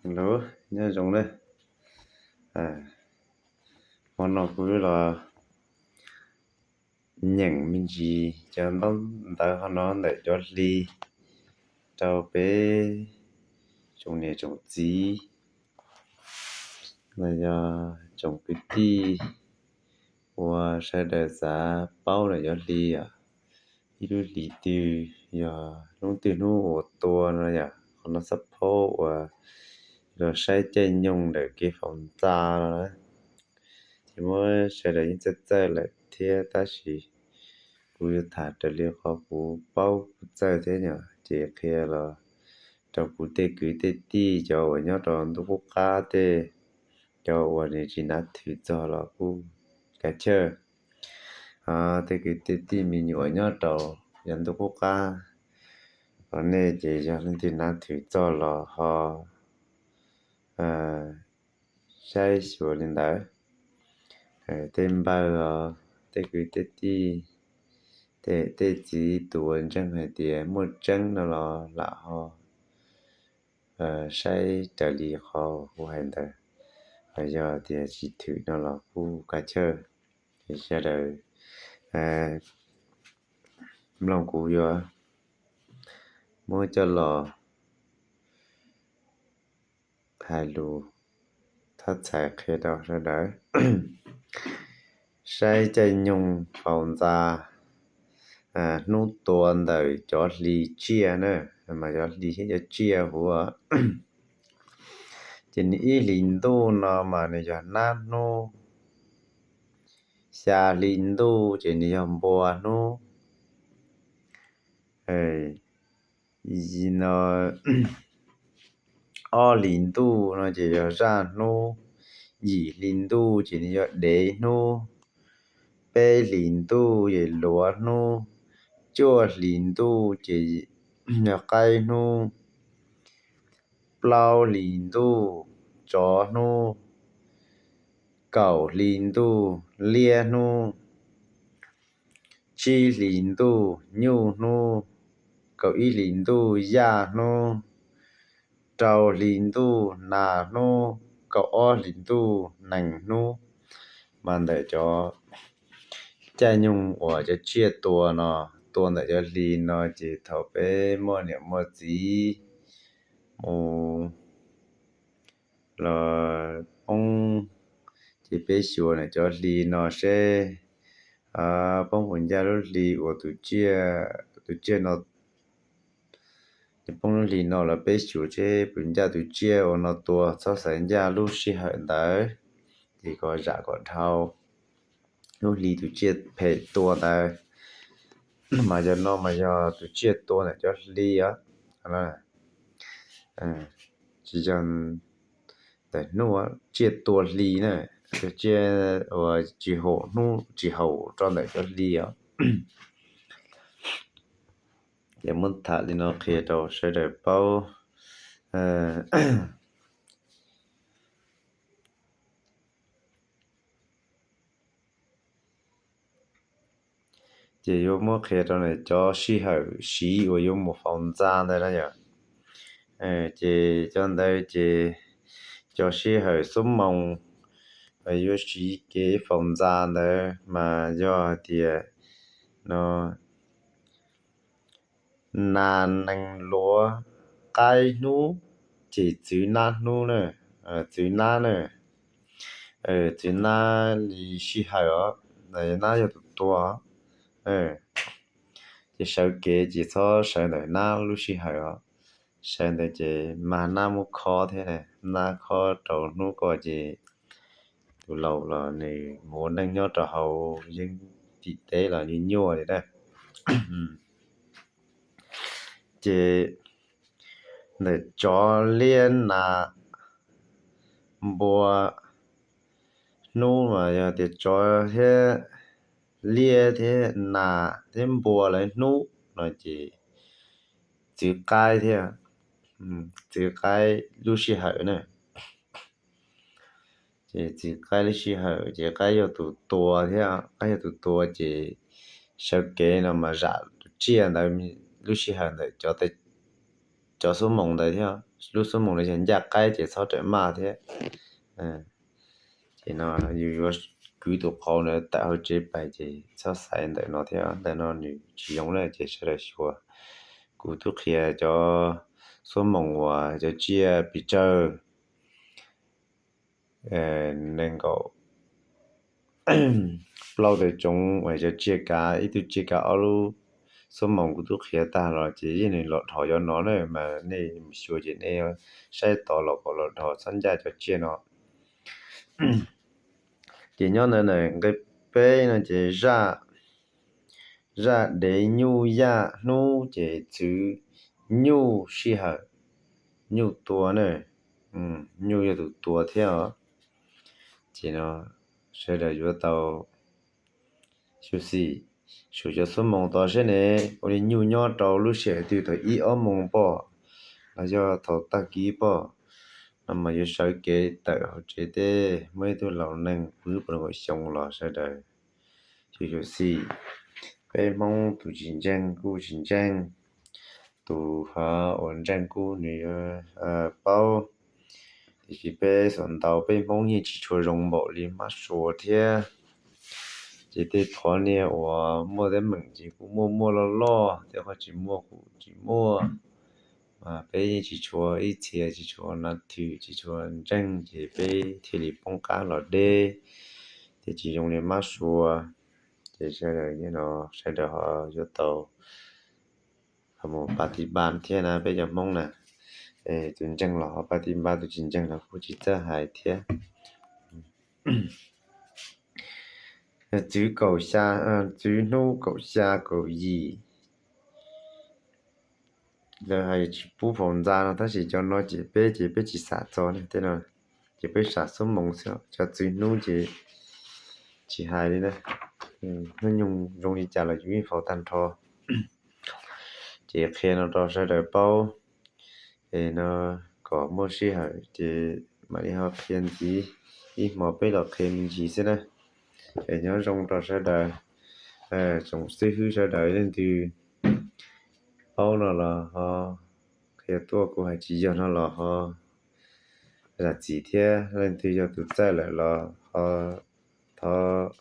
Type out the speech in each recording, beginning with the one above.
Los nyob zoo na, hmo no kuv los nyeem me ntsis cov ntaub ntawv qhov no ntawm cov hli rau peb tsoom niam tsoom txiv los yog tsoom kwv tij uas sawv daws xav paub lawm cov hli os. Ib lub hlis twg yog hnub twg hnub uas tua no yom, qhov no xab phaub uas los saib caij nyoog ntawm kev faus ntxa no na. Ces muab sawv daws yeej txawj txawj lawm thiab tab sis kuv yuav tham raws li qhov kuv paub kuv txawj thiab yom, ces qhia los rau kuv tej kwv tej tij cov uas nyob rau ntuj qub qab tej, cov uas nws tsis hnav thwm txog los kuj kav chawj. Tej kwv tej tij me nyuam nyob rau yav ntuj qub qab, los nej ces yog leej twg hnav thwm txog los ho saib xyuas li ntawd. Tej npawg os, tej kwv tej tij, tej txiv tus uas ntseeg hais tias muaj tseeb no los lam ho saib raws li qhov kuv hais ntawd. Yog tias tsis thwm no los kuj kav chawj, sawv daws mloog kuv yuav muab coj los hais lus thab txhais qhia rau sawv daws. Saib caij nyoog faus ntxa, hnub tua ntawm cov hli tsiaj na, mas cov hli thiab cov tsiaj huv. Ces nws ib hlis ntuj no mas nws yog nab hnub, xya hli ntuj ces nws yog npua hnub, no ob hlis ntuj no ces yog zaj hnub, yim hlis ntuj ces nws yog dev hnub, peb hlis ntuj ces luav hnub, cuaj hlis ntuj ces yog qaib hnub, plaub hlis ntuj tsov hnub, kaum hlis ntuj liab hnub, tsib hlis ntuj nyuj hnub, kaum ib hlis ntuj yaj hnub, rau hlis ntuj nas hnub, kaum ob hlis ntuj nees hnub. Mas ntawm cov caij nyoog uas cov tsiaj tua no, tua ntawm cov hli no ces thaum peb muaj niam muaj txiv mus los poob, ces peb xyuas ntawm cov hli no seb poob puas ncaj lub hli uas tus tsiaj, tus tsiaj no, poob lub hli no los peb xyuas seb puas ncaj tus tsiaj uas no tua, txhob xaiv ncaj lub sij hawm ntawd, ces kom zam kom dhau lub hli tus tsiaj phem tua ntawd. Mas yog no mas yog tus tsiaj tua ntawm cov hli os, tsis yog ntawm hnub, tsiaj tua hli na, tsiaj uas tsis haum hnub tsis haum rau ntawm cov hli os. Ces muab tham li no qhia rau sawv daws paub. Ces yuav muab qhia rau cov sij hawm siv uas yuav mus faus ntxa ntawd na yom. Ces cov ntawd ces cov sij hawm xuab moos yuav siv kev faus ntxa ntawd mas yog hais tias no nas nees luav qaib hnub, ces txwv nab hnub na, txwv nab na, txwv nab li sij hawm os, nab yog tus tua. Ces sawv kev ces txhob sawv ntawm nab lub sij hawm os, sawv ntawd ces mas nab muab khob thiab, nab khob rau hnub ko ces tus laus los nws mus ua neej nyob rau hauv yeeb tim teb los nyuaj nyuaj li na. Ces ntawm tsov liab nas npua hnub mas yog tias tsov thiab liab thiab nas thiab npua lawv hnub no ces txwv qaib thiab, txwv qaib lub sij hawm na. Ces txwv qaib lub sij hawm ces qaib yog tus tua thiab, qaib yog tus tua ces sawv kev no mas zam tus tsiaj ntawd lub sij hawm ntawm cov xuab moos ntawd thiab. lub xuab moos no yog ncaj qaib ces txhob rawm maj thiab. Ces no yus yuav kwv tus qau ntawd tawm hauv tsev pais ces txhob xaiv ntawm no thiab, ntawm no nws tsis zoo na. Ces sawv daws xyuas, kuv twb qhia cov xuab moos uas cov tsiaj pes tsawg, nees nkaum plaub tawm tsoov uas cov tsiaj kav, ib tug tsiaj kav ob lub xuab moos kuv twb qhia tag los ces yeej nws los dhos cov no na, mas nej mus xyuas ces nej saib tod los kom los dhos, txhob ncaj cov tsiaj no. Ces nyob ntawd na, nqe peb no ces zaj, zaj dev nyuj yaj hnub ces txwv nyuj sij hawm, nyuj tua na, nyuj yog tus tua thiab os. Ces no sawv daws yuav tau xyuam xim, xyuas cov xuab moos tod seb ne, ua li nyuj nyob rau lub sij hawm twg, thaum ib ob moos pom los yog thaum tag kis pom, no mas yuav sawv kev tawm hauv tsev teb. Muaj ib tug laus neeg puv pua nkaum xyoo los sawv daws xyuam xim. Peb Hmoob tus tsis ntseeg kuj tsis ntseeg, tus uas ntseeg kuj nws yuav paub. Tiam sis peb xuam ntau peb Hmoob yeej tsis tshua zoo npaum li mab sua thiab. Ces tej qhov niag uas muaj teeb meem ces kuj muaj muaj loj loj, tej qhov tsis muaj kuj tsis muaj. Mas peb yeej tsis tshua ib txhia, tsis tshua na thwm, tsis tshua ntseeg, ces peb thiaj li poob qab los deb, ces tsis zoo li mab sua. Ces sawv daws no, sawv daws ho yuav tau mus pa ti npa thiab na, peb cov Hmoob na. Tus ntseeg los ho pa ti npa, tus tsis ntseeg los kuj tsis txawj hais thiab. Txwv kaum xya, txwv hnub kaum xya kaum yim, lawv hais tsis pub faus ntxa no, tab sis cov no ces peb ces peb tsis xam txog tej no, ces peb xam xuab moos xwb, cov txwv hnub ces tsis hais li na. Hnub nyoog zoo li cas los yus yeej faus tag nrho. Ces qhia no rau sawv daws paub, es no kom muaj sij hawm ces mam li ho qhia ntxiv, ib hmo peb los qhia me ntsis xwb na. Es nyob zoo rau sawv daws, tsoom xib hwb sawv daws, leej twg paub no los ho qhia tuaj, kuv hais tsis yog no los ho zam txim thiab, leej twg yog tus txawj lawm los ho thov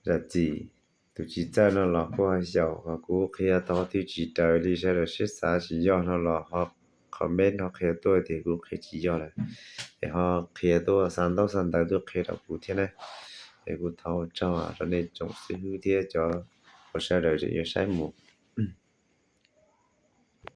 zam txim. Tus tsis txawj no los kuj ho xyaum, ho kuv qhia tau qhov twg tsis raws li sawv daws siab xav tsis yog no los ho comment ho qhia tuaj tias kuv qhia tsis yog lawm, es ho qhia tuaj xa ntaub xa ntawv tuaj qhia rau kuv thiab na. Es kuv thov ua tsaug rau nej tsoom xib hwb thiab cov uas sawv daws yuav saib mus.